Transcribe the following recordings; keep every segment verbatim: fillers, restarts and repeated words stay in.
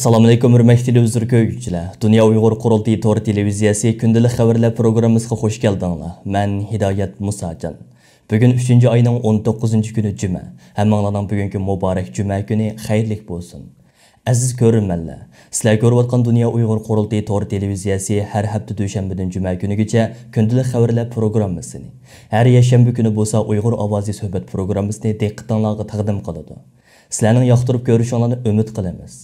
ئەسسالامۇئەلەيكۇم، ھۆرمەتلىك تېلېۋىزور كۆرگۈچىلەر. دۇنيا ئۇيغۇر قۇرۇلتىيى تور تېلېۋىزىيەسى كۈندىلىك خەۋەرلەر پروگراممىسىغا خۇش كەلدىڭلار. مەن ھىدايەت مۇساجان. بۈگۈن ئۈچىنچى ئاينىڭ ئون توققۇزىنچى كۈنى جۈمە. ھەممىڭلارنىڭ بۈگۈنكى مۇبارەك جۈمە كۈنى خەيرلىك بولسۇن. ئەزىز كۆرۈرمەنلەر، سىلەر كۆرۈۋاتقان دۇنيا ئۇيغۇر قۇرۇلتىيى تور تېلېۋىزىيەسى ھەر ھەپتە دۈشەنبىدىن جۈمە كۈنىگىچە كۈندىلىك خەۋەرلەر پروگراممىسىنى، ھەر يەكشەنبە كۈنى بولسا ئۇيغۇر ئاۋازى سۆھبەت پروگراممىسىنى دىققىتىڭلارغا تەقدىم قىلىدۇ. سىلەرنىڭ ياقتۇرۇپ كۆرۈشۈڭلارنى ئۈمىد قىلىمىز.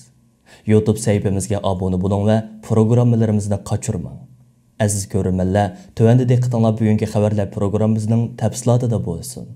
يۇتۇب سەھىپىمىزگە ئابۇنە بولۇڭ ۋە پروگراممىلىرىمىزنى قاچۇرماڭ. ئەزىز كۆرۈرمەنلەر، تۆۋەندە دىققىتىڭلار بۈگۈنكى خەۋەرلەر پروگراممىمىزنىڭ تەپسىلاتىدا بولسۇن.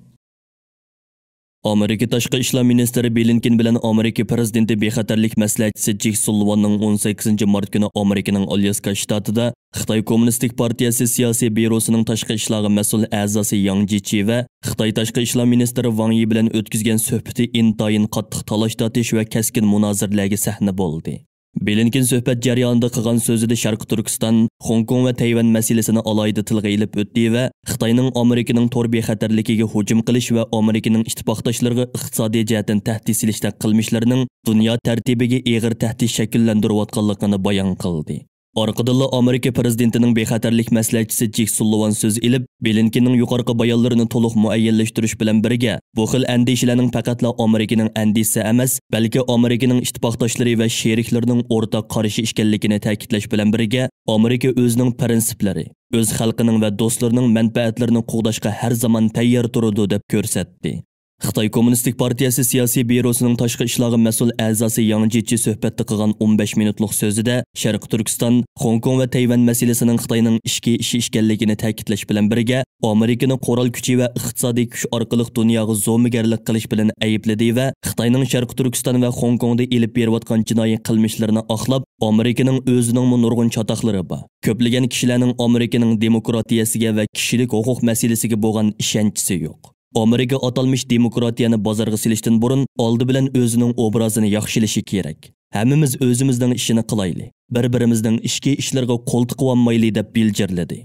ئامېرىكا تاشقى ئىشلار مىنىستىرى بلىنكېن بىلەن ئامېرىكا پىرېزىدېنتى بىخەتەرلىك مەسلىھەتچىسى جېك سۇللىۋاننىڭ ئون سەككىزىنچى مارت كۈنى ئامېرىكىنىڭ ئالياسكا شتاتىدا خىتاي كوممۇنىستىك پارتىيەسى سىياسىي بيۇروسىنىڭ تاشقى ئىشلارغا مەسئۇل ئەزاسى ياڭ جىچى ۋە خىتاي تاشقى ئىشلار مىنىستىرى ۋاڭ يى بىلەن ئۆتكۈزگەن سۆھبىتى ئىنتايىن قاتتىق تالاش-تارتىش ۋە كەسكىن مۇنازىرىلەرگە سەھنە بولدى. بلىنكېن سۆھبەت جەريانىدا قىلغان سۆزىدە شەرقىي تۈركىستان، خوڭكوڭ ۋە تەيۋەن مەسىلىسىنى ئالاھىدە تىلغا ئېلىپ ئۆتتى ۋە خىتاينىڭ ئامېرىكىنىڭ تور بىخەتەرلىكىگە ھۇجۇم قىلىش ۋە ئامېرىكىنىڭ ئىتتىپاقداشلىرىغا ئىقتىسادىي جەھەتتىن تەھدىت سېلىشتەك قىلمىشلىرىنىڭ دۇنيا تەرتىپىگە ئېغىر تەھدىت شەكىللەندۈرۈۋاتقانلىقىنى بايان قىلدى. ئارقىدىنلا ئامېرىكا پىرېزىدېنتىنىڭ بىخەتەرلىك مەسلىھەتچىسى جېك سۇللىۋان سۆز ئېلىپ، بلىنكېننىڭ يۇقىرىقى بايانلىرىنى تولۇق مۇئەييەنلەشتۈرۈش بىلەن بىرگە، بۇ خىل ئەندىشىلەرنىڭ پەقەتلا ئامېرىكىنىڭ ئەندىشىسى ئەمەس، بەلكى ئامېرىكىنىڭ ئىتتىپاقداشلىرى ۋە شېرىكلىرىنىڭ ئورتاق قارىشى ئىكەنلىكىنى تەكىتلەش بىلەن بىرگە، ئامېرىكا ئۆزىنىڭ پىرىنسىپلىرى، ئۆز خەلقىنىڭ ۋە دوستلىرىنىڭ مەنپەئەتلىرىنى قوغداشقا ھەر زامان تەييار تۇرىدۇ، دەپ كۆرسەتتى. خىتاي كوممۇنىستىك پارتىيەسى سىياسىي بيۇروسىنىڭ تاشقى ئىشلارغا مەسئۇل ئەزاسى ياڭ جىچى سۆھبەتتە قىلغان ئون بەش مىنۇتلۇق سۆزىدە، شەرقىي تۈركىستان، خوڭكوڭ ۋە تەيۋەن مەسىلىسىنىڭ خىتاينىڭ ئىچكى ئىشى ئىكەنلىكىنى تەكىتلەش بىلەن بىرگە، ئامېرىكىنى قورال كۈچى ۋە ئىقتىسادىي كۈچ ئارقىلىق دۇنياغا زومىگەرلىك قىلىش بىلەن ئەيىبلىدى ۋە خىتاينىڭ شەرقىي تۈركىستان ۋە خوڭكوڭدا ئېلىپ بېرىۋاتقان جىنايى قىلمىشلىرىنى ئاقلاپ، ئامېرىكىنىڭ ئۆزىنىڭمۇ نۇرغۇن چاتاقلىرى بار. كۆپلىگەن كىشىلەرنىڭ ئامېرىكىنىڭ دېموكراتىيەسىگە ۋە كىشىلىك ھوقۇق مەسىلىسىگە بولغان ئىشەنچىسى يوق. ئامېرىكا ئاتالمىش دېموكراتىيەنى بازارغا سېلىشتىن بۇرۇن، ئالدى بىلەن ئۆزىنىڭ ئوبرازىنى ياخشىلىشى كېرەك. ھەممىمىز ئۆزىمىزنىڭ ئىشىنى قىلايلى، بىر-بىرىمىزنىڭ ئىچكى ئىشلىرىغا قول تىقىۋالمايلى، دەپ بىلجىرلىدى.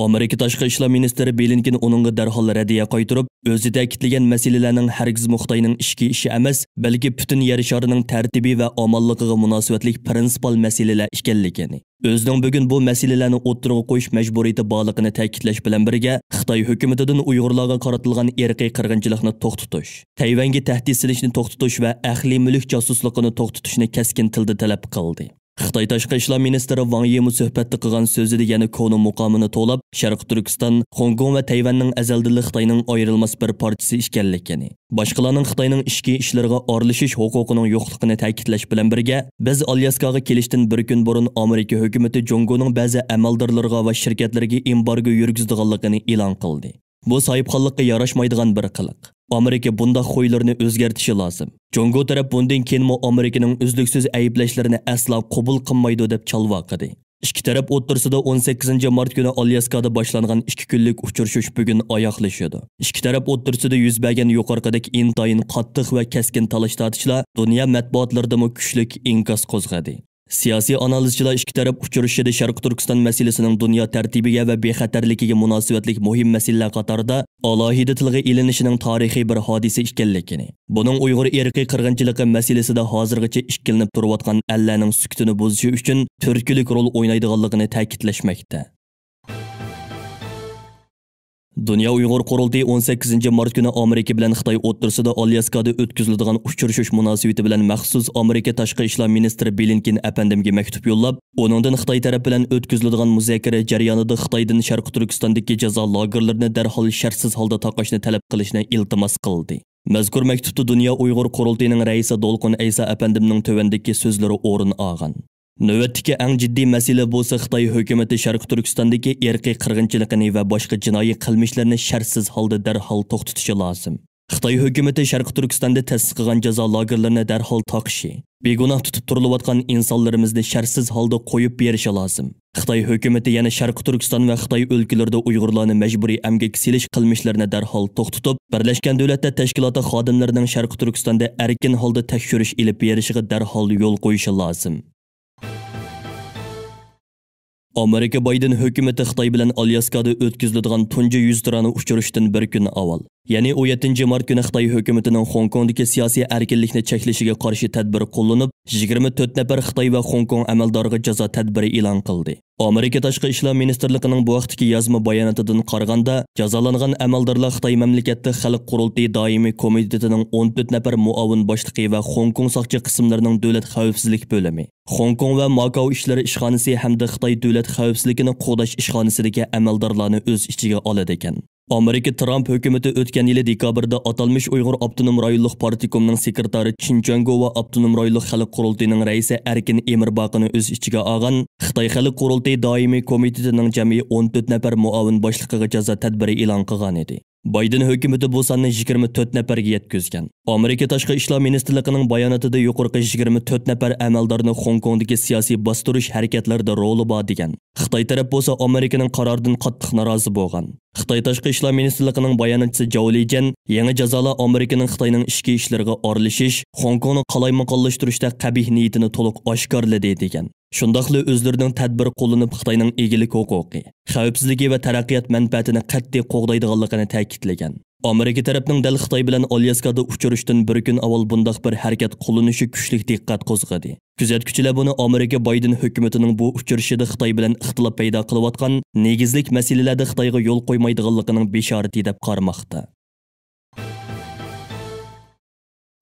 ئامېرىكا تاشقى ئىشلار مىنىستىرى بلىنكېن ئۇنىڭغا دەرھال رەددىيە قايتۇرۇپ، ئۆزى تەكىتلىگەن مەسىلىلەرنىڭ ھەرگىزمۇ خىتاينىڭ ئىچكى ئىشى ئەمەس، بەلكى پۈتۈن يەر شارىنىڭ تەرتىپى ۋە ئامانلىقىغا مۇناسىۋەتلىك پىرىنسىپال مەسىلىلەر ئىكەنلىكىنى، ئۆزىنىڭ بۈگۈن بۇ مەسىلىلەرنى ئوتتۇرىغا قويۇش مەجبۇرىيىتى بارلىقىنى تەكىتلەش بىلەن بىرگە، خىتاي ھۆكۈمىتىدىن ئۇيغۇرلارغا قارىتىلغان ئىرقىي قىرغىنچىلىقنى توختىتىش، تەيۋەنگە تەھدىت سېلىشنى توختىتىش ۋە ئەقلىي مۈلۈك جاسۇسلۇقىنى توختىتىشنى كەسكىن تىلدا تەلەپ قىلدى. خىتاي تاشقى ئىشلار مىنىستىرى ۋاڭ يىمۇ سۆھبەتتە قىلغان سۆزىدە يەنە كونا مۇقامىنى توۋلاپ، شەرقىي تۈركىستان، خوڭكوڭ ۋە تەيۋەننىڭ ئەزەلدىنلا خىتاينىڭ ئايرىلماس بىر پارچىسى ئىكەنلىكىنى، باشقىلارنىڭ خىتاينىڭ ئىچكى ئىشلىرىغا ئارىلىشىش ھوقۇقىنىڭ يوقلۇقىنى تەكىتلەش بىلەن بىرگە، بىز ئالياسكاغا كېلىشتىن بىر كۈن بۇرۇن ئامېرىكا ھۆكۈمىتى جۇڭگونىڭ بەزى ئەمەلدارلىرىغا ۋە شىركەتلىرىگە ئېمبارگو يۈرگۈزىدىغانلىقىنى ئېلان قىلدى. بۇ ساھىبخانلىققا ياراشمايدىغان بىر قىلىق. ئامېرىكا بۇنداق خۇيلىرىنى ئۆزگەرتىشى لازىم. جۇڭگو تەرەپ بۇندىن كېيىنمۇ ئامېرىكىنىڭ ئۈزلۈكسىز ئەيىبلەشلىرىنى ئەسلا قوبۇل قىلمايدۇ، دەپ چالۋاقىدى. ئىككى تەرەپ ئوتتۇرىسىدا ئون سەككىزىنچى مارت كۈنى ئالياسكادا باشلانغان ئىككى كۈنلۈك ئۇچرىشىش بۈگۈن ئاياغلىشىدۇ. ئىككى تەرەپ ئوتتۇرىسىدا يۈز بەرگەن يۇقىرىقىدەك ئىنتايىن قاتتىق ۋە كەسكىن تالاش-تارتىشلار دۇنيا مەتبۇئاتلىرىدىمۇ كۈچلۈك ئىنكاس قوزغىدى. سىياسىي ئانالىزچىلار ئىككى تەرەپ ئۇچرىشىشىدا شەرقىي تۈركىستان مەسىلىسىنىڭ دۇنيا تەرتىپىگە ۋە بىخەتەرلىكىگە مۇناسىۋەتلىك مۇھىم مەسىلىلەر قاتارىدا ئالاھىدە تىلغا ئېلىنىشىنىڭ تارىخىي بىر ھادىسە ئىكەنلىكىنى، بۇنىڭ ئۇيغۇر ئىرقىي قىرغىنچىلىقى مەسىلىسىدە ھازىرغىچە ئىككىلىنىپ تۇرۇۋاتقان ئەللەرنىڭ سۈكۈتىنى بۇزۇشى ئۈچۈن تۈرتكىلىك رول ئوينايدىغانلىقىنى تەكىتلەشمەكتە. دۇنيا ئۇيغۇر قۇرۇلتىيى ئون سەككىزىنچى مارت كۈنى ئامېرىكا بىلەن خىتاي ئوتتۇرىسىدا ئالياسكادا ئۆتكۈزۈلىدىغان ئۇچرىشىش مۇناسىۋىتى بىلەن مەخسۇس ئامېرىكا تاشقى ئىشلار مىنىستىرى بلىنكېن ئەپەندىمگە مەكتۇپ يوللاپ، ئۇنىڭدىن خىتاي تەرەپ بىلەن ئۆتكۈزۈلىدىغان مۇزاكىرە جەريانىدا خىتايدىن شەرقىي تۈركىستاندىكى جازا لاگېرلىرىنى دەرھال شەرتسىز ھالدا تاقاشنى تەلەپ قىلىشنى ئىلتىماس قىلدى. مەزكۇر مەكتۇپتا دۇنيا ئۇيغۇر قۇرۇلتىيىنىڭ رەئىسى دولقۇن ئەيسا ئەپەندىمنىڭ تۆۋەندىكى سۆزلىرى ئورۇن ئالغان. نۆۋەتتىكى ئەڭ جىددىي مەسىلە بولسا خىتاي ھۆكۈمىتى شەرقىي تۈركىستاندىكى ئىرقىي قىرغىنچىلىقىنى ۋە باشقا جىنايى قىلمىشلىرىنى شەرتسىز ھالدا دەرھال توختىتىشى لازىم. خىتاي ھۆكۈمىتى شەرقىي تۈركىستاندا تەسىس قىلغان جازا لاگېرلىرىنى دەرھال تاقىشى، بىگۇناھ تۇتۇپ تۇرۇلۇۋاتقان ئىنسانلىرىمىزنى شەرتسىز ھالدا قويۇپ بېرىشى لازىم. خىتاي ھۆكۈمىتى يەنە شەرقىي تۈركىستان ۋە خىتاي ئۆلكىلىرىدە ئۇيغۇرلارنى مەجبۇرىي ئەمگەككە سېلىش قىلمىشلىرىنى دەرھال توختىتىپ، بىرلەشكەن دۆلەتلەر تەشكىلاتى خادىملىرىنىڭ شەرقىي تۈركىستاندا ئەركىن ھالدا تەكشۈرۈش ئېلىپ بېرىشىغا دەرھال يول قويۇشى لازىم. ئامېرىكا بايدېن ھۆكۈمىتى خىتاي بىلەن ئالياسكادا ئۆتكۈزۈلىدىغان تۇنجى يۈزتۇرانە ئۇچرىشىشتىن بىر كۈن ئاۋۋال، يەنى ئون يەتتىنچى مارت كۈنى خىتاي ھۆكۈمىتىنىڭ خوڭكوڭدىكى سىياسىي ئەركىنلىكنى چەكلىشىگە قارشى تەدبىر قوللىنىپ، يىگىرمە تۆت نەپەر خىتاي ۋە خوڭكوڭ ئەمەلدارىغا جازا تەدبىرى ئېلان قىلدى. ئامېرىكا تاشقى ئىشلار مىنىستىرلىقىنىڭ بۇ ھەقتىكى يازما باياناتىدىن قارىغاندا، جازالانغان ئەمەلدارلار خىتاي مەملىكەتلىك خەلق قۇرۇلتىيى دائىمىي كومىتېتىنىڭ ئون تۆت نەپەر مۇئاۋىن باشلىقى ۋە خوڭكوڭ ساقچى قىسىملىرىنىڭ دۆلەت خەۋپسىزلىك بۆلۈمى، خوڭكوڭ ۋە ماكاۋ ئىشلىرى ئىشخانىسى ھەمدە خىتاي دۆلەت خەۋپسىزلىكىنى قوغداش ئىشخانىسىدىكى ئەمەلدارلارنى ئۆز ئىچىگە ئالىدىكەن. ئامېرىكا ترامپ ھۆكۈمىتى ئۆتكەن يىلى دېكابىردا ئاتالمىش ئۇيغۇر ئاپتونوم رايونلۇق پارتكومنىڭ سېكرېتارى چېن جۇەنگو ۋە ئاپتونوم رايونلۇق خەلق قۇرۇلتىيىنىڭ رەئىسى ئەركىن ئېمىرباقىنى ئۆز ئىچىگە ئالغان خىتاي خەلق قۇرۇلتىيى دائىمىي كومىتېتىنىڭ جەمئىي ئون تۆت نەپەر مۇئاۋىن باشلىقىغا جازا تەدبىرى ئېلان قىلغانىدى. بايدېن ھۆكۈمىتى بۇ ساننى يىگىرمە تۆت نەپەرگە يەتكۈزگەن. ئامېرىكا تاشقى ئىشلار مىنىستىرلىقىنىڭ باياناتىدا يۇقىرىقى يىگىرمە تۆت نەپەر ئەمەلدارنى خوڭكوڭدىكى سىياسىي باستۇرۇش ھەرىكەتلىرىدە رولى بار دېگەن. خىتاي تەرەپ بولسا ئامېرىكىنىڭ قارارىدىن قاتتىق نارازى بولغان. خىتاي تاشقى ئىشلار مىنىستىرلىقىنىڭ باياناتچىسى جاۋ لىجيەن يېڭى جازالار ئامېرىكىنىڭ خىتاينىڭ ئىچكى ئىشلىرىغا ئارىلىشىش، خوڭكوڭنى قالايمىقانلاشتۇرۇشتا قەبىھ نىيىتىنى تولۇق ئاشكارىلىدى دېگەن. شۇنداقلا ئۆزلىرىنىڭ تەدبىر قوللىنىپ خىتاينىڭ ئىگىلىك ھوقۇقى، خەۋپسىزلىكى ۋە تەرەققىيات مەنپەئەتىنى قەتئىي قوغدايدىغانلىقىنى تەكىتلىگەن. ئامېرىكا تەرەپنىڭ دەل خىتاي بىلەن ئالياسكادا ئۇچرىشىشتىن بىر كۈن ئاۋۋال بۇنداق بىر ھەرىكەت قوللىنىشى كۈچلۈك دىققەت قوزغىدى. كۆزەتكۈچىلەر بۇنى ئامېرىكا بايدېن ھۆكۈمىتىنىڭ بۇ ئۇچرىشىشىدا خىتاي بىلەن ئىختىلاپ پەيدا قىلىۋاتقان نېگىزلىك مەسىلىلەردە خىتايغا يول قويمايدىغانلىقىنىڭ بېشارىتى دەپ قارىماقتا.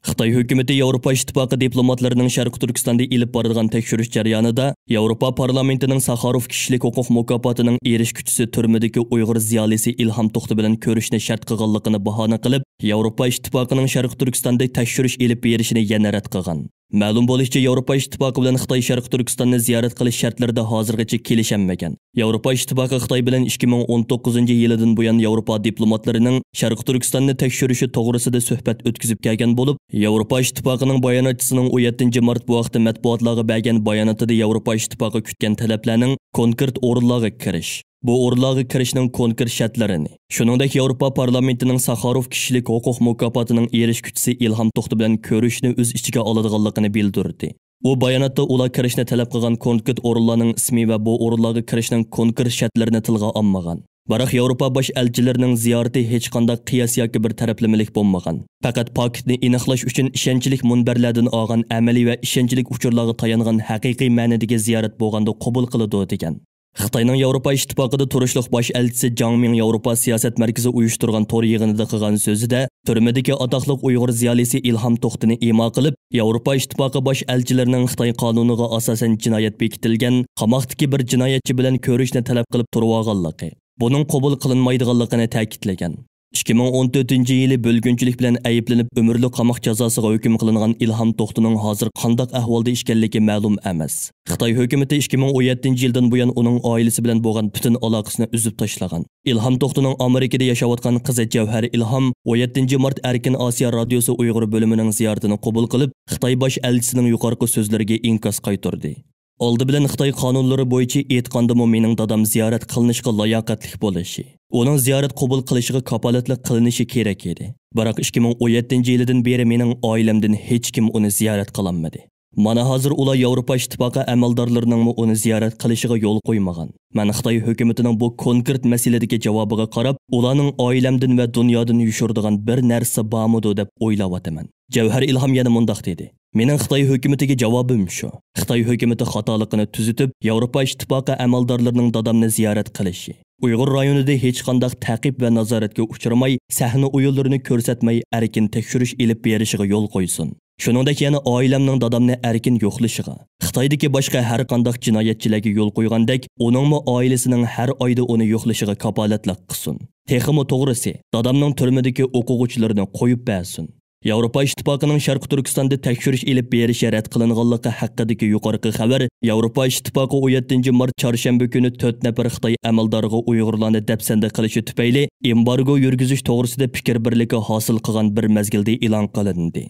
خىتاي ھۆكۈمىتى ياۋروپا ئىتتىپاقى دىپلوماتلىرىنىڭ شەرقىي تۈركىستاندا ئېلىپ بارىدىغان تەكشۈرۈش جەريانىدا ياۋروپا پارلامېنتىنىڭ ساخاروف كىشىلىك ھوقۇق مۇكاپاتىنىڭ ئېرىشكۈچىسى تۈرمىدىكى ئۇيغۇر زىيالىيسى ئىلھام توختى بىلەن كۆرۈشۈشنى شەرت قىلغانلىقىنى باھانە قىلىپ، ياۋروپا ئىتتىپاقىنىڭ شەرقىي تۈركىستاندا تەكشۈرۈش ئېلىپ بېرىشىنى يەنە رەت قىلغان. مەلۇم بولۇشىچە، ياۋروپا ئىتتىپاقى بىلەن خىتاي شەرقىي تۈركىستاننى زىيارەت قىلىش شەرتلىرىدە ھازىرغىچە كېلىشەلمىگەن. ياۋروپا ئىتتىپاقى خىتاي بىلەن ئىككى مىڭ ئون توققۇزىنچى يىلىدىن بۇيان ياۋروپا دىپلوماتلىرىنىڭ شەرقىي تۈركىستاننى تەكشۈرۈشى توغرىسىدا سۆھبەت ئۆتكۈزۈپ كەلگەن بولۇپ، ياۋروپا ئىتتىپاقىنىڭ باياناتچىسىنىڭ ئون يەتتىنچى مارت بۇ ھەقتە مەتبۇئاتلارغا بەرگەن باياناتىدا ياۋروپا ئىتتىپاقى كۈتكەن تەلەپلەرنىڭ كونكرېت ئورۇنلارغا كىرىش، بۇ ئورۇنلارغا كىرىشنىڭ كونكرېت شەرتلىرىنى، شۇنىڭدەك ياۋروپا پارلامېنتىنىڭ ساخاروف كىشىلىك ھوقۇق مۇكاپاتىنىڭ ئېرىشكۈچىسى ئىلھام توختى بىلەن كۆرۈشۈشنى ئۆز ئىچىگە ئالىدىغانلىقىنى بىلدۈردى. ئۇ باياناتتا ئۇلار كىرىشنى تەلەپ قىلغان كونكرېت ئورۇنلارنىڭ ئىسمى ۋە بۇ ئورۇنلارغا كىرىشنىڭ كونكرېت شەرتلىرىنى تىلغا ئالمىغان. بىراق ياۋروپا باش ئەلچىلىرىنىڭ زىيارىتى ھېچقانداق قىياس ياكى بىر تەرەپلىمىلىك بولمىغان. پەقەت پاكىتنى ئېنىقلاش ئۈچۈن ئىشەنچلىك مۇنبەرلەردىن ئالغان ئەمەلىي ۋە ئىشەنچلىك ئۇچۇرلارغا تايانغان ھەقىقىي مەنىدىكى زىيارەت بولغاندا قوبۇل قىلىدۇ، دېگەن. خىتاينىڭ ياۋروپا ئىتتىپاقىدا تۇرۇشلۇق باش ئەلچىسى جاڭ مىڭ ياۋروپا سىياسەت مەركىزى ئۇيۇشتۇرغان تور يىغىنىدا قىلغان سۆزىدە، تۈرمىدىكى ئاتاقلىق ئۇيغۇر زىيالىيسى ئىلھام توختىنى ئىما قىلىپ، ياۋروپا ئىتتىپاقى باش ئەلچىلىرىنىڭ خىتاي قانۇنىغا ئاساسەن جىنايەت بېكىتىلگەن، قاماقتىكى بىر جىنايەتچى بىلەن كۆرۈشۈشنى تەلەپ قىلىپ تۇرۇۋالغانلىقى، بۇنىڭ قوبۇل قىلىنمايدىغانلىقىنى تەكىتلىگەن. ئىككى مىڭ ئون تۆتىنچى يىلى بۆلگۈنچىلىك بىلەن ئەيىبلىنىپ ئۆمۈرلۈك قاماق جازاسىغا ھۆكۈم قىلىنغان ئىلھام توختىنىڭ ھازىر قانداق ئەھۋالدا ئىكەنلىكى مەلۇم ئەمەس. خىتاي ھۆكۈمىتى ئىككى مىڭ ئون يەتتىنچى يىلدىن بۇيان ئۇنىڭ ئائىلىسى بىلەن بولغان پۈتۈن ئالاقىسىنى ئۈزۈپ تاشلىغان. ئىلھام توختىنىڭ ئامېرىكىدا ياشاۋاتقان قىزى جەۋھەر ئىلھام ئون يەتتىنچى مارت ئەركىن ئاسىيا رادىيوسى ئۇيغۇر بۆلۈمىنىڭ زىيارىتىنى قوبۇل قىلىپ، خىتاي باش ئەلچىسىنىڭ يۇقىرىقى سۆزلىرىگە ئىنكاس قايتۇردى. ئالدى بىلەن خىتاي قانۇنلىرى بويىچە ئېيتقاندىمۇ مېنىڭ دادام زىيارەت قىلىنىشقا لاياقەتلىك بولۇشى، ئۇنىڭ زىيارەت قوبۇل قىلىشىغا كاپالەتلىك قىلىنىشى كېرەك ئىدى. بىراق ئىككى مىڭ ئون يەتتىنچى يىلىدىن بېرى مېنىڭ ئائىلەمدىن ھېچكىم ئۇنى زىيارەت قىلالمىدى. مانا ھازىر ئۇلار ياۋروپا ئىتتىپاقى ئەمەلدارلىرىنىڭمۇ ئۇنى زىيارەت قىلىشىغا يول قويمىغان. مەن خىتاي ھۆكۈمىتىنىڭ بۇ كونكرېت مەسىلىدىكى جاۋابىغا قاراپ، ئۇلارنىڭ ئائىلەمدىن ۋە دۇنيادىن يوشۇرىدىغان بىر نەرسە بارمىدۇ دەپ ئويلاۋاتىمەن. جەۋھەر ئىلھام يەنە مۇنداق دېدى. مېنىڭ خىتاي ھۆكۈمىتىگە جاۋابىم شۇ. خىتاي ھۆكۈمىتى خاتالىقىنى تۈزىتىپ، ياۋروپا ئىتتىپاقى ئەمەلدارلىرىنىڭ دادامنى زىيارەت قىلىشى، ئۇيغۇر رايونىدا ھېچقانداق تەقىب ۋە نازارەتكە ئۇچرىماي، سەھنە ئويۇنلىرىنى كۆرسەتمەي، ئەركىن تەكشۈرۈش ئېلىپ بېرىشىغا يول قويسۇن. شۇنىڭدەك يەنە ئائىلەمنىڭ دادامنى ئەركىن يوقلىشىغا، خىتايدىكى باشقا ھەر قانداق جىنايەتچىلەرگە يول قويغاندەك، ئۇنىڭمۇ ئائىلىسىنىڭ ھەر ئايدا ئۇنى يوقلىشىغا كاپالەتلىك قىلسۇن. تېخىمۇ توغرىسى، دادامنىڭ تۈرمىدىكى ئوقۇغۇچىلىرىنى قويۇپ بەرسۇن. ياۋروپا ئىتتىپاقىنىڭ شەرقىي تۈركىستاندا تەكشۈرۈش ئېلىپ بېرىشى رەت قىلىنغانلىقى ھەققىدىكى يۇقىرىقى خەۋەر ياۋروپا ئىتتىپاقى ئون يەتتىنچى مارت چارشەنبە كۈنى تۆت نەپەر خىتاي ئەمەلدارىغا ئۇيغۇرلارنى دەپسەندە قىلىشى تۈپەيلى ئېمبارگو يۈرگۈزۈش توغرىسىدا پىكىر بىرلىكى ھاسىل قىلغان بىر مەزگىلدە ئېلان قىلىندى.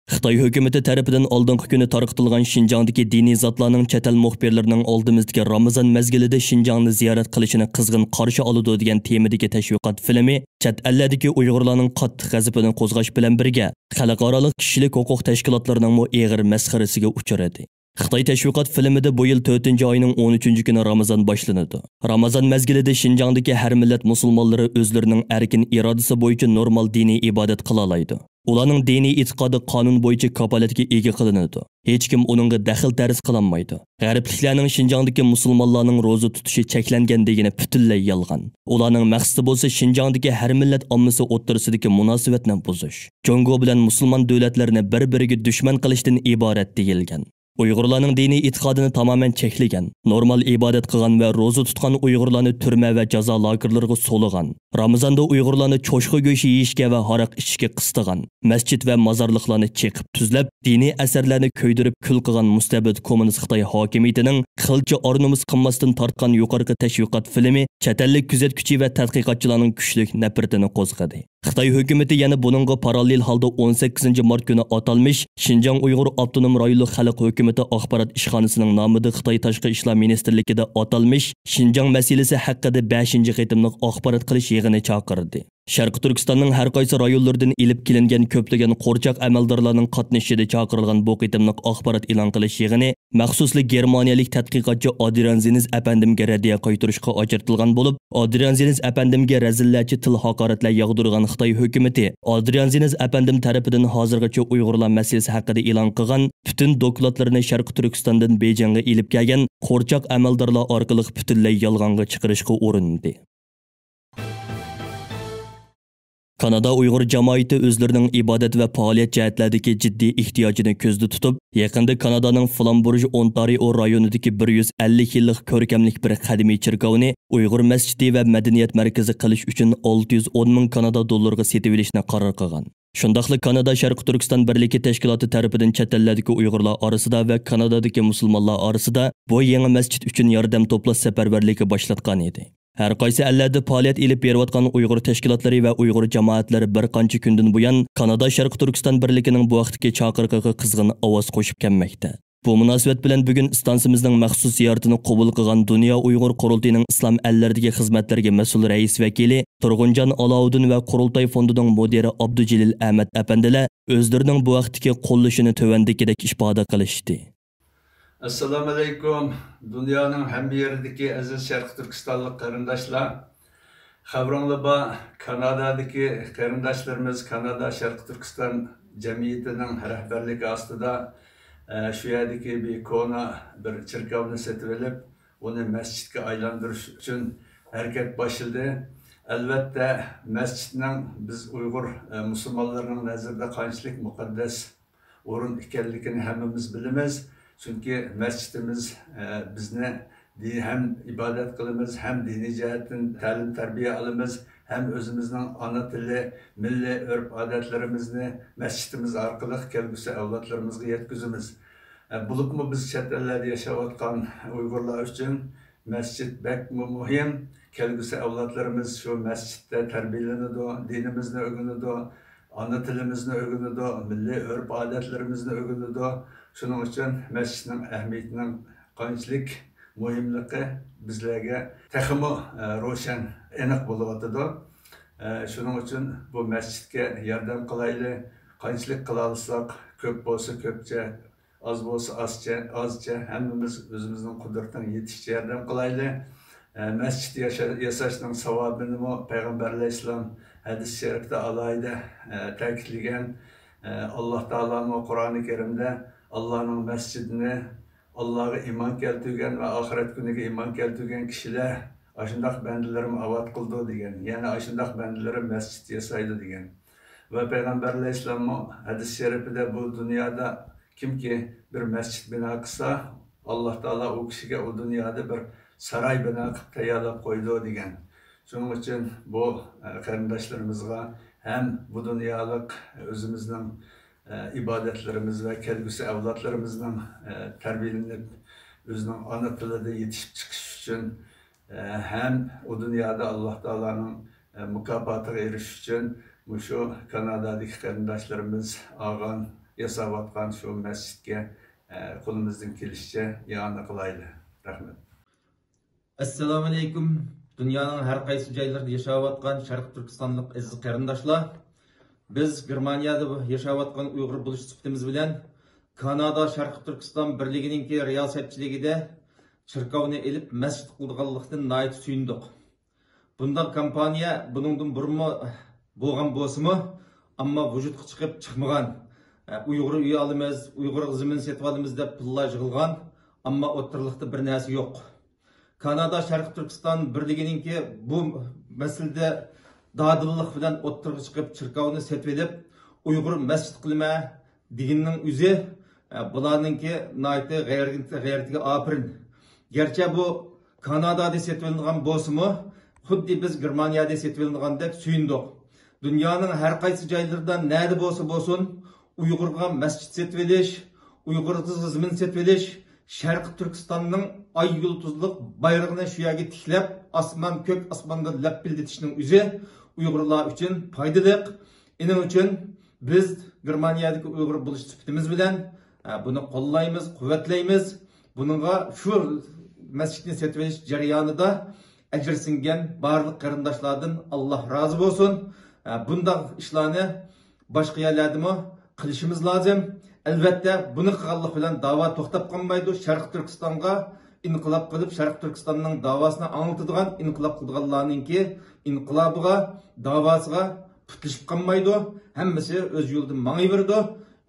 خىتاي ھۆكۈمىتى تەرىپىدىن ئالدىنقى كۈنى تارقىتىلغان شىنجاڭدىكى دىنىي زاتلارنىڭ چەت ئەل مۇخبىرلىرىنىڭ ئالدىمىزدىكى رامىزان مەزگىلىدە شىنجاڭنى زىيارەت قىلىشىنى قىزغىن قارشى ئالىدۇ دېگەن تېمىدىكى تەشۋىقات فىلىمى چەت ئەللەردىكى ئۇيغۇرلارنىڭ قاتتىق غەزىپىنى قوزغاش بىلەن بىرگە، خەلقئارالىق كىشىلىك ھوقۇق تەشكىلاتلىرىنىڭمۇ ئېغىر مەسخىرىسىگە ئۇچرىدى. خىتاي تەشۋىقات فىلىمىدە بۇ يىل تۆتىنچى ئاينىڭ ئون ئۈچىنچى كۈنى رامىزان باشلىنىدۇ. رامازان مەزگىلىدە شىنجاڭدىكى ھەر مىللەت مۇسۇلمانلىرى ئۆزلىرىنىڭ ئەركىن ئىرادىسى بويىچە نورمال دىنىي ئىبادەت قىلالايدۇ. ئۇلارنىڭ دىنىي ئېتىقادى قانۇن بويىچە كاپالەتكە ئىگە قىلىنىدۇ. ھېچكىم ئۇنىڭغا دەخلى-تەرۇز قىلالمايدۇ. غەربلىكلەرنىڭ شىنجاڭدىكى مۇسۇلمانلارنىڭ روزا تۇتۇشى چەكلەنگەن دېگىنى پۈتۈنلەي يالغان. ئۇلارنىڭ مەقسىتى بولسا شىنجاڭدىكى ھەر مىللەت ئاممىسى ئوتتۇرىسىدىكى مۇناسىۋەتنى بۇزۇش، جۇڭگو بىلەن مۇسۇلمان دۆلەتلەرنى بىر-بىرىگە دۈشمەن قىلىشتىن ئىبارەت، دېيىلگەن. ئۇيغۇرلارنىڭ دىنىي ئېتىقادىنى تامامەن چەكلىگەن، نورمال ئىبادەت قىلغان ۋە روزا تۇتقان ئۇيغۇرلارنى تۈرمە ۋە جازا لاگېرلىرىغا سولىغان، رامىزاندا ئۇيغۇرلارنى چوشقا گۆشى يېيىشكە ۋە ھاراق ئىچىشكە قىستىغان، مەسچىت ۋە مازارلىقلارنى چېقىپ تۈزلەپ، دىنىي ئەسەرلەرنى كۆيدۈرۈپ كۈل قىلغان مۇستەبىت كوممۇنىست خىتاي ھاكىمىيىتىنىڭ قىلچە ئار-نومۇس قىلماستىن تارتقان يۇقىرىقى تەشۋىقات فىلىمى چەت ئەللىك كۆزەتكۈچى ۋە تەتقىقاتچىلارنىڭ كۈچلۈك نەپرىتىنى قوزغىدى. خىتاي ھۆكۈمىتى يەنە بۇنىڭغا پاراللېل ھالدا ئون سەككىزىنچى مارت كۈنى ئاتالمىش شىنجاڭ ئۇيغۇر ئاپتونوم رايونلۇق خەلق ھۆكۈمىتى ئاخبارات ئىشخانىسىنىڭ نامىدا خىتاي تاشقى ئىشلار مىنىستىرلىكىدە ئاتالمىش شىنجاڭ مەسىلىسى ھەققىدە بەشىنچى قېتىملىق ئاخبارات قىلىش يىغىنى چاقىردى. شەرقىي تۈركىستاننىڭ ھەر قايسى رايونلىرىدىن ئېلىپ كېلىنگەن كۆپلىگەن قورچاق ئەمەلدارلارنىڭ قاتنىشىشىدا چاقىرىلغان بۇ قېتىملىق ئاخبارات ئېلان قىلىش يىغىنى مەخسۇسلا گېرمانىيەلىك تەتقىقاتچى ئادرىيان زېنز ئەپەندىمگە رەددىيە قايتۇرۇشقا ئاجرىتىلغان بولۇپ، ئادرىيان زېنز ئەپەندىمگە رەزىللەرچە تىل ھاقارەتلەر ياغدۇرغان خىتاي ھۆكۈمىتى ئادرىيان زېنز ئەپەندىم تەرىپىدىن ھازىرغىچە ئۇيغۇرلار مەسىلىسى ھەققىدە ئېلان قىلغان پۈتۈن دوكلاتلىرىنى شەرقىي تۈركىستاندىن بېيجىڭغا ئېلىپ كەلگەن قورچاق ئەمەلدارلار ئارقىلىق پۈتۈنلەي يالغانغا چىقىرىشقا ئۇرۇندى. كانادا ئۇيغۇر جامائىتى ئۆزلىرىنىڭ ئىبادەت ۋە پائالىيەت جەھەتلەردىكى جىددىي ئېھتىياجىنى كۆزدە تۇتۇپ، يېقىندا كانادانىڭ فلامبورژ ئونتارىئو رايونىدىكى بىر يۈز ئەللىك يىللىق كۆركەملىك بىر قەدىمىي چېركاۋنى ئۇيغۇر مەسچىتى ۋە مەدەنىيەت مەركىزى قىلىش ئۈچۈن ئالتە يۈز ئون مىڭ كانادا دوللىرىغا سېتىۋېلىشنى قارار قىلغان. شۇنداقلا كانادا شەرقىي تۈركىستان بىرلىكى تەشكىلاتى تەرىپىدىن چەت ئەللەردىكى ئۇيغۇرلار ئارىسىدا ۋە كانادادىكى مۇسۇلمانلار ئارىسىدا بۇ يېڭى مەسچىت ئۈچۈن ياردەم توپلاش سەپەرۋەرلىكى باشلاتقان ئىدى. ھەر قايسى ئەللەردە پائالىيەت ئېلىپ بېرىۋاتقان ئۇيغۇر تەشكىلاتلىرى ۋە ئۇيغۇر جامائەتلىرى بىر قانچە كۈندىن بۇيان كانادا شەرقىي تۈركىستان بىرلىكىنىڭ بۇ ھەقتىكى چاقىرىقىغا قىزغىن ئاۋاز قوشۇپ كەلمەكتە. بۇ مۇناسىۋەت بىلەن بۈگۈن ئىستانسىمىزنىڭ مەخسۇس زىيارىتىنى قوبۇل قىلغان دۇنيا ئۇيغۇر قۇرۇلتىيىنىڭ ئىسلام ئەللىرىدىكى خىزمەتلىرىگە مەسئۇل رەئىس ۋەكىلى تۇرغۇنجان ئالاۋۇدىن ۋە قۇرۇلتاي فوندىنىڭ مۇدىرى ئابدۇجېلىل ئەمەت ئەپەندىلەر ئۆزلىرىنىڭ بۇ ھەقتىكى قوللىشىنى تۆۋەندىكىدەك ئىپادە قىلىشتى. ئەسسالامۇئەلەيكۇم، دۇنيانىڭ ھەممە يېرىدىكى ئەزىز شەرقىي تۈركىستانلىق قېرىنداشلار. خەۋىرىڭلار بار، كانادادىكى قېرىنداشلىرىمىز، كانادا شەرقىي تۈركىستان جەمئىيىتىنىڭ رەھبەرلىكى ئاستىدا، ئە، شۇ يەردىكى بىر كونا بىر چېركاۋنى سېتىۋېلىپ، ئۇنى مەسچىتكە ئايلاندۇرۇش ئۈچۈن ھەرىكەت باشلىدى. ئەلۋەتتە، مەسچىتنىڭ بىز ئۇيغۇر، ئە، مۇسۇلمانلىرىنىڭ نەزىرىدە قانچىلىك مۇقەددەس ئورۇن ئىكەنلىكىنى ھەممىمىز بىلىمىز. چۈنكى مەسچىتىمىز، ئە، بىزنى دى-، ھەم ئىبادەت قىلىمىز، ھەم دىنىي جەھەتتىن تەلىم-تەربىيە ئالىمىز، ھەم ئۆزىمىزنىڭ ئانا تىلى، مىللىي ئۆرپ-ئادەتلىرىمىزنى مەسچىتىمىز ئارقىلىق كەلگۈسى ئەۋلادلىرىمىزغا يەتكۈزىمىز. ئە، بولۇپمۇ بىز چەت ئەللەردە ياشاۋاتقان ئۇيغۇرلار ئۈچۈن مەسچىت بەكمۇ مۇھىم. كەلگۈسى ئەۋلادلىرىمىز شۇ مەسچىتتە تەربىيەلىنىدۇ، دىنىمىزنى ئۆگىنىدۇ، ئانا تىلىمىزنى ئۆگىنىدۇ، مىللىي ئۆرپ-ئادەتلىرىمىزنى ئۆگىنىدۇ. شۇنىڭ ئۈچۈن مەسچىتنىڭ ئەھمىيىتىنىڭ قانچىلىك مۇھىملىقى بىزلەرگە تېخىمۇ، ئە، روشەن، ئېنىق بولۇۋاتىدۇ. ئە، شۇنىڭ ئۈچۈن بۇ مەسچىتكە ياردەم قىلايلى. قانچىلىك قىلالىساق، كۆپ بولسا كۆپچە، ئاز بولسا ئازچە، ئازچە، ھەممىمىز ئۆزىمىزنىڭ قۇدرىتىنىڭ يېتىشىچە ياردەم قىلايلى. ئە، مەسچىت ياشا-، ياساشنىڭ ساۋابىنىمۇ پەيغەمبەر ئەلەيھىسسالام ھەدىس شەرىپتە ئالاھىدە، ئە، تەكىتلىگەن. ئە، ئاللا تائالامۇ قۇرئانى كەرىمدە ئاللانىڭ مەسچىتىنى، ئاللاغا ئىمان كەلتۈرگەن ۋە ئاخىرەت كۈنىگە ئىمان كەلتۈرگەن كىشىلەر ئاشۇنداق بەندىلىرىم ئاۋات قىلىدۇ دېگەن. يەنى ئاشۇنداق بەندىلىرىم مەسچىت ياسايدۇ دېگەن. ۋە پەيغەمبەر ئەلەيھىسسالاممۇ ھەدىس شەرىپىدە بۇ دۇنيادا كىمكى بىر مەسچىت بىنا قىلسا، ئاللا تائالا ئۇ كىشىگە ئۇ دۇنيادا بىر ساراي بىنا قىلىپ تەييارلاپ قويىدۇ دېگەن. شۇنىڭ ئۈچۈن بۇ، ئە، قېرىنداشلىرىمىزغا ھەم بۇ دۇنيالىق ئۆزىمىزنىڭ، ئە، ئىبادەتلىرىمىز ۋە كەلگۈسى ئەۋلادلىرىمىزنىڭ، ئە، تەربىيەلىنىپ، ئۆزىنىڭ ئانا تىلىدا يېتىشىپ چىقىش ئۈچۈن، ئە، ھەم ئۇ دۇنيادا ئاللا تائالانىڭ، ئە، مۇكاپاتىغا ئېرىشىش ئۈچۈن مۇشۇ كانادادىكى قېرىنداشلىرىمىز ئاغان ياساۋاتقان شۇ مەسچىتكە، ئە، قولىمىزدىن كېلىشىچە ئىئانە قىلايلى. رەھمەت. ئەسسالامۇئەلەيكۇم، دۇنيانىڭ ھەر قايسى جايلىرىدا ياشاۋاتقان شەرقىي تۈركىستانلىق ئەزىز قېرىنداشلار! بىز گېرمانىيەدە ياشاۋاتقان ئۇيغۇر بولۇش سۈپىتىمىز بىلەن كانادا شەرقىي تۈركىستان بىرلىكىنىڭكى رىياسەتچىلىكىدە چېركاۋنى ئېلىپ مەسچىت قىلىدىغانلىقىدىن ناھايىتى سۆيۈندۇق. بۇنداق كامپانىيە بۇنىڭدىن بۇرۇنمۇ بولغان بولسىمۇ، ئەمما ۋۇجۇدقا چىقىپ چىقمىغان، ئۇيغۇر ئۆي ئالىمىز، ئۇيغۇرغا زېمىن سېتىۋالىمىز دەپ پۇللار يىغىلغان، ئەمما ئوتتۇرىلىقتا بىر نەرسە يوق. كانادا شەرقىي تۈركىستان بىرلىكىنىڭكى بۇ مەسىلىدە دادىللىق بىلەن ئوتتۇرىغا چىقىپ، چېركاۋنى سېتىۋېلىپ، ئۇيغۇر مەسچىت قىلىمەن دېگىنىنىڭ ئۆزى، ئە، بۇلارنىڭكى ناھايىتى غەيرىتى-، غەيرىتىگە ئاپىرىن. گەرچە بۇ كانادادا سېتىۋېلىنغان بولسىمۇ، خۇددى بىز گېرمانىيەدە سېتىۋېلىنغاندەك سۆيۈندۇق. دۇنيانىڭ ھەر قايسى جايلىرىدا نەدە بولسا بولسۇن، ئۇيغۇرغا مەسچىت سېتىۋېلىش، ئۇيغۇرغا زېمىن سېتىۋېلىش، شەرقىي تۈركىستاننىڭ ئاي يۇلتۇزلۇق بايرىقىنى شۇ يەرگە تىكلەپ، ئاسمان، كۆك ئاسماندا لەپپىلدىتىشنىڭ ئۆزى ئۇيغۇرلار ئۈچۈن پايدىلىق. ئىنىڭ ئۈچۈن بىز گېرمانىيەدىكى ئۇيغۇر بولۇش سۈپىتىمىز بىلەن، ئە، بۇنى قوللايمىز، قۇۋۋەتلەيمىز. بۇنىڭغا شۇ مەسچىتنى سېتىۋېلىش جەريانىدا ئەجرى سىڭگەن بارلىق قېرىنداشلاردىن ئاللاھ رازى بولسۇن. ئە، بۇنداق ئىشلارنى باشقا يەرلەردىمۇ قىلىشىمىز لازىم. ئەلۋەتتە، بۇنى قىلغانلىق بىلەن داۋا توختاپ قالمايدۇ. شەرقىي تۈركىستانغا ئىنقىلاب قىلىپ، شەرقىي تۈركىستاننىڭ داۋاسىنى ئاڭلىتىدىغان، ئىنقىلاب قىلىدىغانلارنىڭكى ئىنقىلابىغا، داۋاسىغا پۇتلىشىپ قالمايدۇ. ھەممىسى ئۆز يولىدىن ماڭىۋېرىدۇ.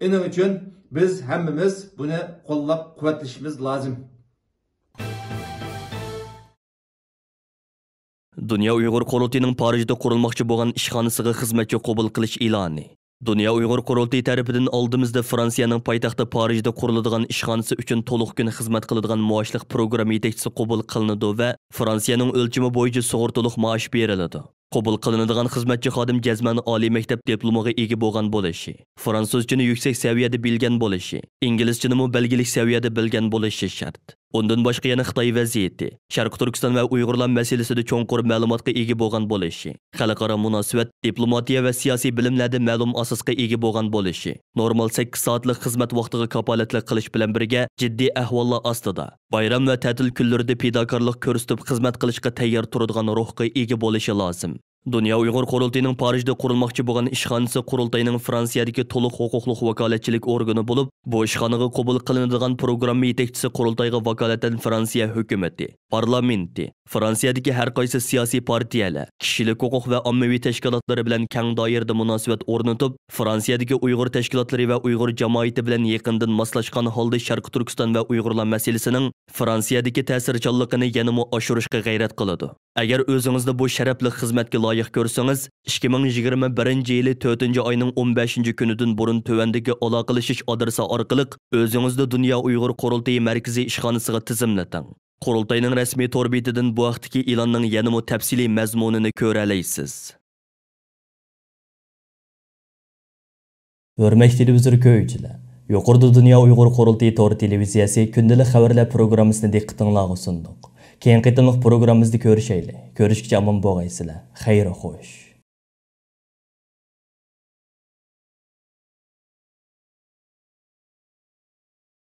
ئىنىڭ ئۈچۈن بىز ھەممىمىز بۇنى قوللاپ قۇۋۋەتلىشىمىز لازىم. دۇنيا ئۇيغۇر قۇرۇلتىيىنىڭ پارىژدا قۇرۇلماقچى بولغان ئىشخانىسىغا خىزمەتچى قوبۇل قىلىش ئېلانى. دۇنيا ئۇيغۇر قۇرۇلتىيى تەرىپىدىن ئالدىمىزدا فرانسىيەنىڭ پايتەختى پارىژدا قۇرۇلىدىغان ئىشخانىسى ئۈچۈن تولۇق كۈن خىزمەت قىلىدىغان مائاشلىق پروگرامما يېتەكچىسى قوبۇل قىلىنىدۇ ۋە فرانسىيەنىڭ ئۆلچىمى بويىچە سۇغۇرتىلىق مائاش بېرىلىدۇ. قوبۇل قىلىنىدىغان خىزمەتچى خادىم جەزمەن ئالىي مەكتەپ دىپلومىغا ئىگە بولغان بولۇشى، فرانسۇزچىنى يۈكسەك سەۋىيەدە بىلگەن بولۇشى، ئىنگلىزچىنىمۇ بەلگىلىك سەۋىيەدە بىلگەن بولۇشى شەرت. ئۇندىن باشقا يەنە خىتاي ۋەزىيىتى، شەرقىي تۈركىستان ۋە ئۇيغۇرلار مەسىلىسىدە چوڭقۇر مەلۇماتقا ئىگە بولغان بولۇشى، خەلقئارا مۇناسىۋەت، دىپلوماتىيە ۋە سىياسىي بىلىملەردە مەلۇم ئاساسقا ئىگە بولغان بولۇشى، نورمال سەككىز سائەتلىك خىزمەت ۋاقتىغا كاپالەتلىك قىلىش بىلەن بىرگە، جىددىي ئەھۋاللار ئاستىدا، بايرام ۋە تەتىل كۈنلىرىدە پىداكارلىق كۆرسىتىپ خىزمەت قىلىشقا تەييار تۇرىدىغان روھقا ئىگە بولۇشى لازىم. دۇنيا ئۇيغۇر قۇرۇلتىيىنىڭ پارىژدا قۇرۇلماقچى بولغان ئىشخانىسى قۇرۇلتاينىڭ فرانسىيەدىكى تولۇق ھوقۇقلۇق ۋاكالەتچىلىك ئورگىنى بولۇپ، بۇ ئىشخانىغا قوبۇل قىلىنىدىغان پروگرامما يېتەكچىسى قۇرۇلتايغا ۋاكالىتەن فرانسىيە ھۆكۈمىتى، پارلامېنتى، فرانسىيەدىكى ھەر قايسى سىياسىي پارتىيەلەر، كىشىلىك ھوقۇق ۋە ئاممىۋى تەشكىلاتلىرى بىلەن كەڭ دائىرىدە مۇناسىۋەت ئورنىتىپ، فرانسىيەدىكى ئۇيغۇر تەشكىلاتلىرى ۋە ئۇيغۇر جامائىتى بىلەن يېقىندىن ماسلاشقان ھالدا شەرقىي تۈركىستان ۋە ئۇيغۇرلار مەسىلىسىنىڭ فرانسىيەدىكى تەسىرچانلىقىنى يەنىمۇ ئاشۇرۇشقا غەيرەت قىلىدۇ. ئەگەر ئۆزىڭىزنى بۇ شەرەپلىك خىزمەتكە لايىق كۆرسىڭىز، ئىككى مىڭ يىگىرمە بىرىنچى يىلى تۆتىنچى ئاينىڭ ئون بەشىنچى كۈنىدىن بۇرۇن تۆۋەندىكى ئالاقىلىشىش ئادرېسى ئارقىلىق ئۆزىڭىزنى دۇنيا ئۇيغۇر قۇرۇلتىيى مەركىزىي ئىشخانىسىغا تىزىملىتىڭ. قۇرۇلتاينىڭ رەسمىي تور بېتىدىن بۇ ھەقتىكى ئېلاننىڭ يەنىمۇ تەپسىلىي مەزمۇنىنى كۆرەلەيسىز. ھۆرمەتلىك تېلېۋىزور كۆرگۈچىلەر، يۇقىرىدا دۇنيا ئۇيغۇر قۇرۇلتىيى تور تېلېۋىزىيەسى كۈندىلىك خەۋەرلەر پروگراممىسىنى دىققىتىڭلارغا سۇندۇق. كېيىنكى قېتىملىق پروگراممىمىزدا كۆرۈشەيلى. كۆرۈشكىچە ئامان بولغايسىلەر. خەير خوش.